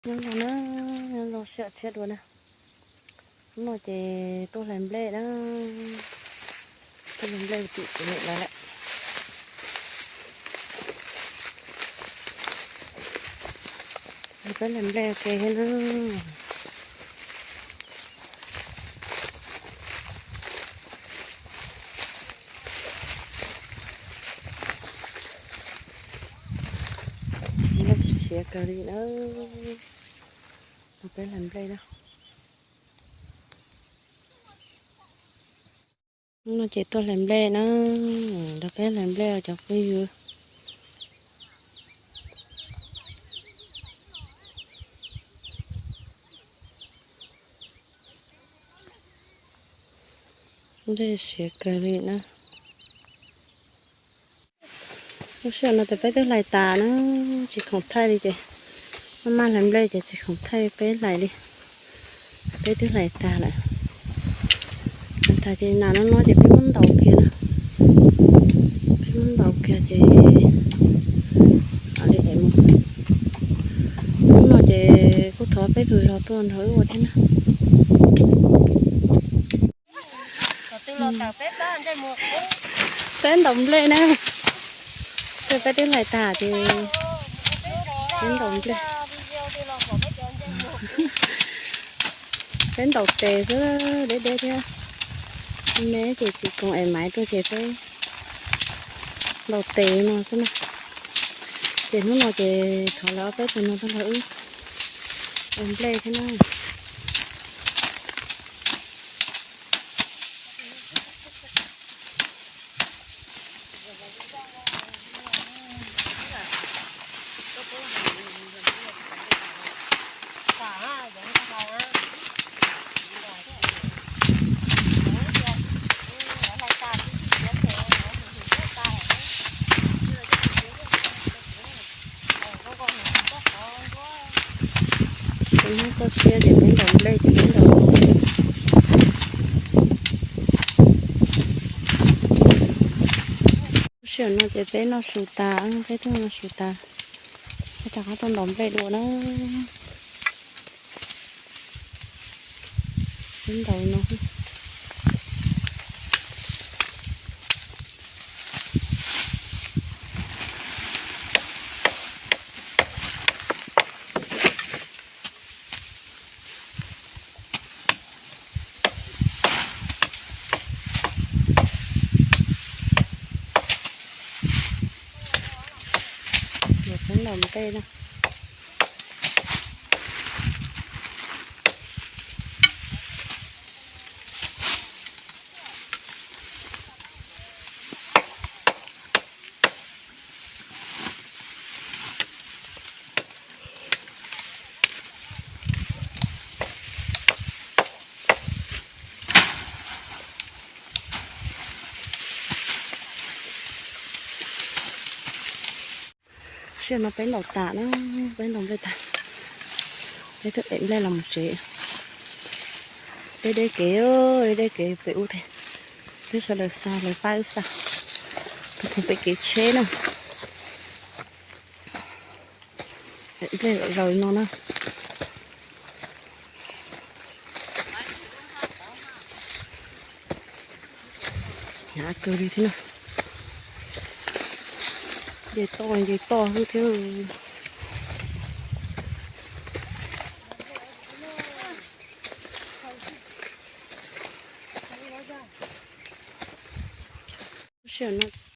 Nyob zoo na, nyob zoo sij hawm tshiab dua na. Hnub no ces tuaj hlais nplej na, tuaj hlais nplej tim kuv niam lawv lawm. Peb hlais nplej ua ke thiab na. Nplej siav kawg li na. Los peb hlais nplej na. Hnub no ces tuaj hlais nplej na, los peb hlais nplej cov phooj ywg. Nplej siav kawg li na. Lub sij hawm no ces peb twb hlais tas na, tsis khoom thaij li ces maj maj hlais nplej ces tsis khoom thaij peb hlais li. Peb twb hlais tas lawm. Hlais tas ces nas no no ces peb muab ntaus kiag na. Peb muab ntaus kiag ces li es mus. Hnub no ces kuj thov peb tus zog tuaj nrog wb ua thiab na. Peb ntaus nplej na. Peb twb hlais tas ces peb ntaus nplej. Peb ntaus tes xwb, deb deb thiab. Me ces tsis koom es maiv tuaj ces peb ntaus tes no xwb na. Ces hnub no ces thov lawv ob peb tus no tuaj nrog wb ua nplej thiab na. Peb hnub toj siab ces peb ntaus nplej ces peb ntaus. Lub sij hawm no ces peb noj su tas, peb tuaj noj su tas, peb rov qab tuaj ntaus nplej dua na. Peb ntaus no. Peb ntaus nplej na. Sij hawm no peb ntaus tas na, peb ntaus nplej tas, peb twb ev nplej los mus tsev. Deb deb kev, deb deb kev pem ub thiab, peb sawv daws xa lawv pab wb xa, tus pem kev tsheb na. Nplej zaum zaus no na. Hnyav kawg li thiab na. Nce toj nce toj xwb thiab. Lub sij hawm no